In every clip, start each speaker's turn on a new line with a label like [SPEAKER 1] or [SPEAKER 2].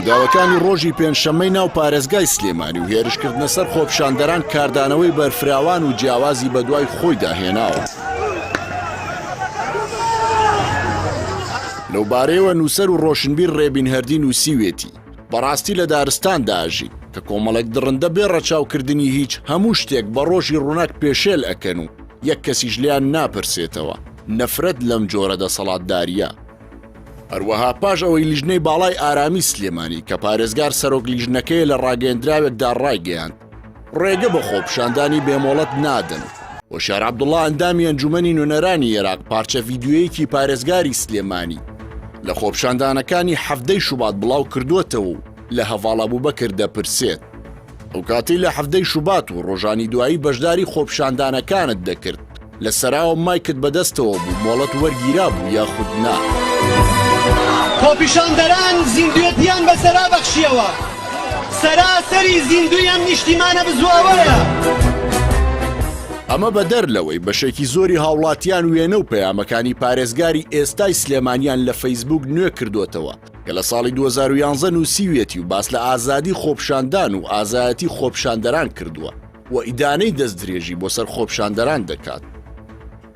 [SPEAKER 1] ڕووداوەکانی ڕۆژی پێنجشەممەی ناو پارێزگای سلێمانی و هێرشکردنە سەر خۆپیشاندەران کاردانەوەی بەرفراوان و جیاوازی بەدوای خۆیدا هێناوە. لەوبارەیەوە نووسەر و ڕۆشنبیر ڕێبین هەردی نووسیوێتی، بەڕاستی لە دارستاندا ئەژین، کە کۆمەڵێک دڕندە بێ ڕەچاوکردنی هیچ هەموو شتێک بە ڕۆژی ڕووناک پێشێل ئەکەن و یەک کەسیش لێیان ناپرسێتەوە، نەفرەت لەم جۆرە دەسەڵاتدارییە. هەروەها پاش ئەوەی لیژنەی باڵای ئارامی سلێمانی کە پارێزگار سەرۆک لیژنەکەیە لە ڕاگەیەندراوێکدا ڕایگەیاند، ڕێگە بە خۆپیشاندانی بێ مۆڵەت نادەن. هۆشیار عەبدوڵا ئەندامی ئەنجومەنی نوێنەرانی ئێراق پارچە ڤیدیۆیەکی پارێزگاری سلێمانی لە خۆپیشاندانەکانی حەڤدەی شوبات بڵاو کردووەتەوە و لە هەڤاڵ ئەبوبەکر دەپرسێت ئەوکاتەی لە حەڤدەی شوبات و ڕۆژانی دوایی بەشداری خۆپیشاندانەکانت دەکرد لە سەراوە مایکت بەدەستەوە بوو مۆڵەت وەرگیرابوو یاخود نا؟
[SPEAKER 2] خۆپیشاندەران زیندوێتیان بە سەرا بەخشیەوە، سەرا سەری زیندووی ئەم نیشتیمانە بزواوەیە.
[SPEAKER 1] ئەمە بەدەر لەوەی بەشێکی زۆری هاوڵاتیان وێنە و پەیامەکانی پارێزگاری ئێستای سلێمانیان لە فەیسبووک نوێ کردۆتەوە کە لە ساڵی 2011 نووسیویەتی و باس لە ئازادی خۆپیشاندان و ئازایەتی خۆپیشاندەران کردووە. و ئیدانەی دەستدرێژی بۆ سەر خۆپیشاندەران دەکات.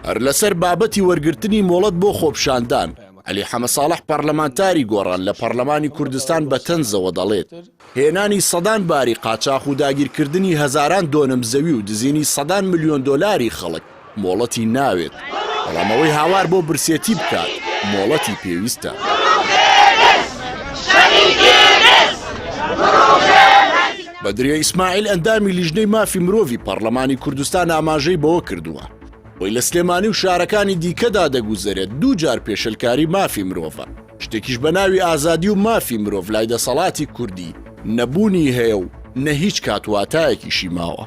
[SPEAKER 1] هەر لەسەر بابەتی وەرگرتنی مۆڵەت بۆ خۆپیشاندان، عەلی حەمەساڵح پەڕلەمانتاری گۆڕان لە پەڕلەمانی کوردستان بە تەنزەوە دەڵێت، هێنانی سەدان باری قاچاخ و داگیرکردنی هەزاران دۆنم زەوی و دزینی سەدان ملیۆن دۆلاری خەڵک مۆڵەتی ناوێت، بەڵام ئەوەی هاوار بۆ برسێتی بکات مۆڵەتی پێویستە. بەدریە ئیسماعیل ئەندامی لیژنەی مافی مرۆڤی پەڕلەمانی کوردستان ئاماژەی بەوە کردووە، ئەوەی لە سلێمانی و شارەکانی دیکەدا دەگوزەرێت دووجار پێشێلکاری مافی مرۆڤە، شتێکیش بە ناوی ئازادی و مافی مرۆڤ لای دەسەڵاتی کوردی نەبوونی هەیە و نە هیچ کات واتایەکیشی ماوە.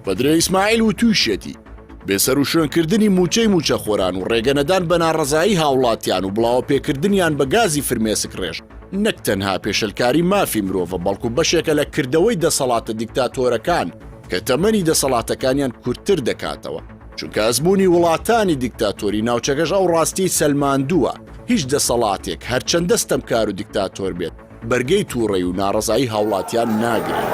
[SPEAKER 1] بەدرە ئیسماعیل وتوویشیەتی، بێسەروشوێنکردنی مووچەی مووچەخۆران و ڕێگەنەدان بە ناڕەزایی هاوڵاتیان و بڵاوەپێکردنیان بە گازی فرمێسکڕێژ نەک تەنها پێشێلکاری مافی مرۆڤە بەڵکو بەشێکە لە کردەوەی دەسەڵاتە دیکتاتۆرەکان کە تەمەنی دەسەڵاتەکانیان کورتتر دەکاتەوە چونکە ئەزموونی وڵاتانی دیکتاتۆری ناوچەکەش ئەو ڕاستیەی سەلماندووە هیچ دەسەڵاتێک هەرچەندە ستەمکار و دیکتاتۆر بێت بەرگەی تووڕەی و ناڕەزایی هاوڵاتیان ناگرێت.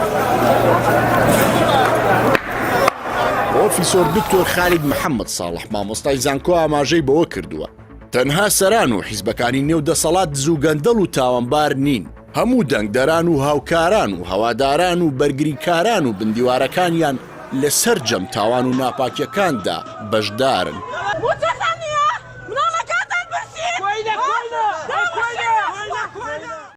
[SPEAKER 1] پڕۆفیسۆر دکتۆر خالید محەممەد ساڵح مامۆستای زانکۆ ئاماژەی بەوە کردووە، تەنها سەران و حیزبەکانی نێو دەسەڵات دز و گەندەڵ و تاوانبار نین، هەموو دەنگدەران و هاوکاران و هەواداران و بەرگریکاران و بندیوارەکانیان لە سەرجەم تاوان و ناپاکیەکاندا بەشدارن.